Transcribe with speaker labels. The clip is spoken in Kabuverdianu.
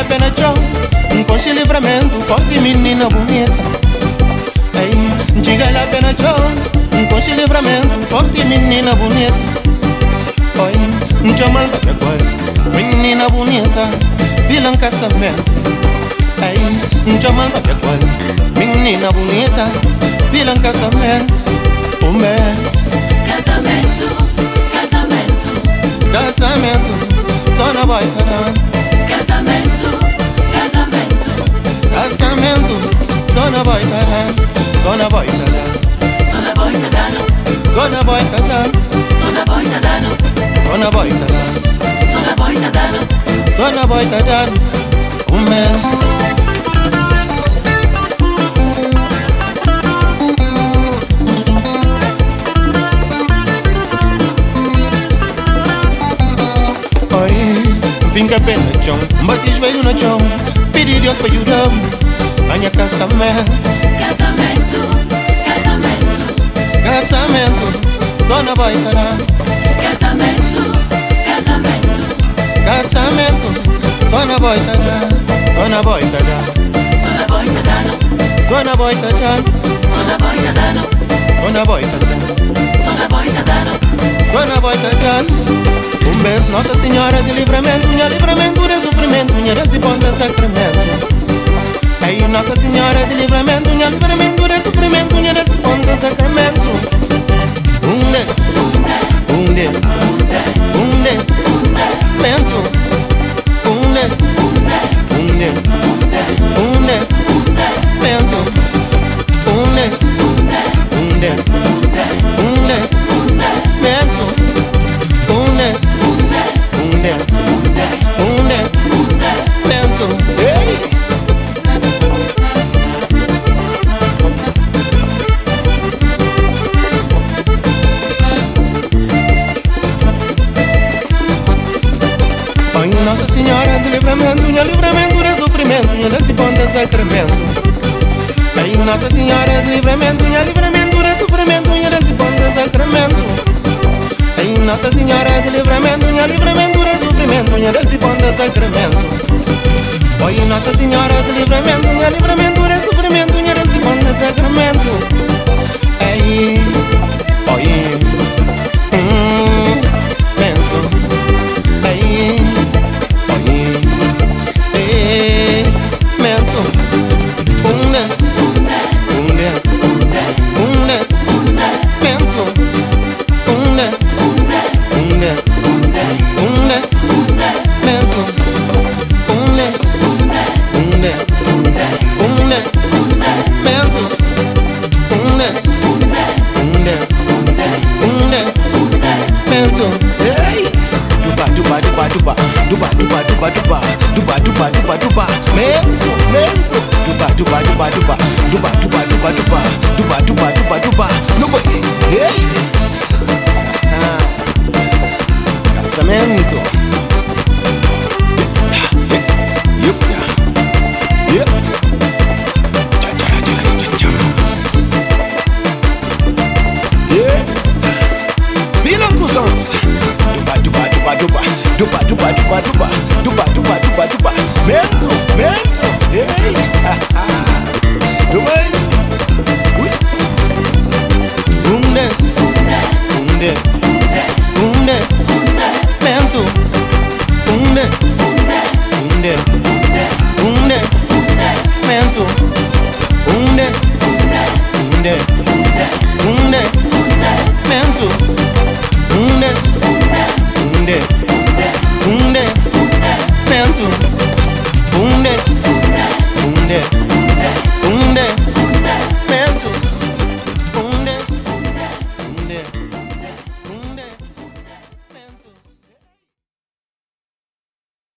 Speaker 1: pé na txon, N konxe Livramento, forti minina bunita. Ei, N txiga la pé na txon, N konxe Livramento, forti minina bunita. Oi, N txoma-l pa pé ku el, minina bunita, fila-m kasamentu. Ei, N txoma-l pa pé ku el, minina bunita, fila-m kasamentu. Un bes.
Speaker 2: Kasamentu, kasamentu.
Speaker 1: Kasamentu, so na boita dan.
Speaker 2: Kasamentu, kasamentu.
Speaker 1: Kasamentu, so na boita dan. So na boita dan.
Speaker 2: So na boita dan.
Speaker 1: So na boita dan.
Speaker 2: So na boita dan.
Speaker 1: So na boita dan.
Speaker 2: So na boita dan.
Speaker 1: So na boita dan. Un bes. Oi, finka pé na txon, bati joelho na txon, pidi Deus pa djuda-m ganha kasamentu.
Speaker 2: Kasamentu, kasamentu.
Speaker 1: Kasamentu, so na boita dan.
Speaker 2: Kasamentu, kasamentu.
Speaker 1: Kasamentu, so na boita dan. So na boita dan.
Speaker 2: So na boita dan.
Speaker 1: So na boita dan.
Speaker 2: So na boita dan.
Speaker 1: So na boita dan.
Speaker 2: So na boita dan.
Speaker 1: So na boita dan. Un bes, Nossa Senhora de Livramento, nha livramento de sofrimento, nha Deus ponta sacramento. Ei, Nossa Senhora de Livramento, nha livramento de sofrimento, nha Deus ponta sacramento. Um de, um de, um de, mento. Um de, um de, um de, mento. Um de, um de, um de, mento. Um de, um de, um de, mento. Ei! Oi, Nossa Senhora do Livramento, nha livramento de sofrimento, nha Deus ponta sacramento. Ei, Nossa Senhora do Livramento, nha livramento de sofrimento, nha Deus ponta sacramento. Ei, Nossa Senhora do Livramento, nha livramento de sofrimento, nha Deus ponta sacramento. Oi, Nossa Senhora do Livramento, nha livramento de sofrimento, nha Deus ponta sacramento.